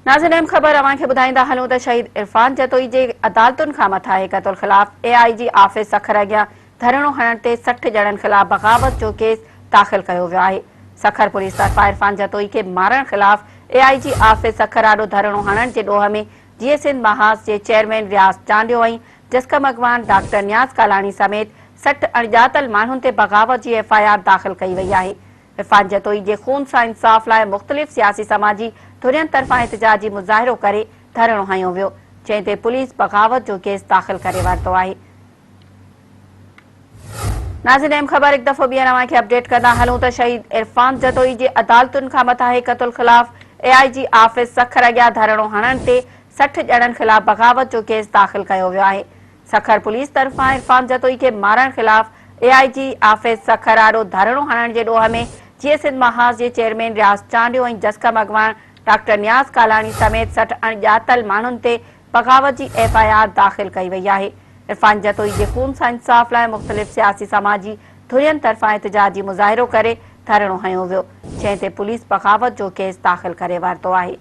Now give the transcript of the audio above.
ناظرين اهم خبر اوهان کي ٻڌائيندا هلون ته شهيد عرفان جتوئي جي عدالتن کان مٿانهين قتل خلاف اي آء جي آفيس سکر اڳيان ڌرڻو هڻڻ تي 60 ڄڻن خلاف بغاوت جو ڪيس داخل ڪيو ويو آهي. سکر پوليس طرفان عرفان جتوئي کي مارڻ خلاف اي آء جي آفيس سکر آڏو ڌرڻو هڻڻ جي ڏوهه ۾ جيئي سنڌ محاذ جي چيئرمين رياض چانڊيو ۽ جسقم اڳواڻ ڊاڪٽر نياز ڪالاڻي سميت 60 اڻڄاتل ماڻهن تي بغاوت جي ايف I R داخل ڪئي وئي آهي. عرفان جتوئي جي خون سان انصاف لاء مختلف سياسي سماجي ڌرين طرفان احتجاجي مظاهرو ڪري ڌرڻو هنيو ويو، جنهن تي پوليس بغاوت جو ڪيس داخل ڪري ورتو آهي. ناظرين اهم خبر هڪ دفعو ٻيهر اوهان کي اپڊيٽ ڪندا هلون ته شهيد عرفان جتوئي جي عدالتن کان مٿانهين قتل خلاف اي آء جي آفيس سکر اڳيان ڌرڻو هڻڻ تي 60 ڄڻن خلاف بغاوت جو ڪيس داخل ڪيو ويو آهي. سکر پوليس طرفان عرفان جتوئي کي مارڻ خلاف اي آء جي آفيس سکر آڏو ڌرڻو هڻڻ جي ڏوهه ۾ جيئي سنڌ محاذ جي چيئرمين رياض چانڊيو ۽ جسقم اڳواڻ ڊاڪٽر نياز ڪالاڻي سميت 60 اڻڄاتل ماڻهن تي بغاوت جي ايف I R داخل ڪئي وئي آهي. عرفان جتوئي جي خون سان انصاف لاء مختلف سياسي سماجي ڌرين طرفان احتجاجي مظاهرو ڪري ڌرڻو هنيو ويو، جنهن تي پوليس بغاوت جو ڪيس داخل ڪري ورتو آهي.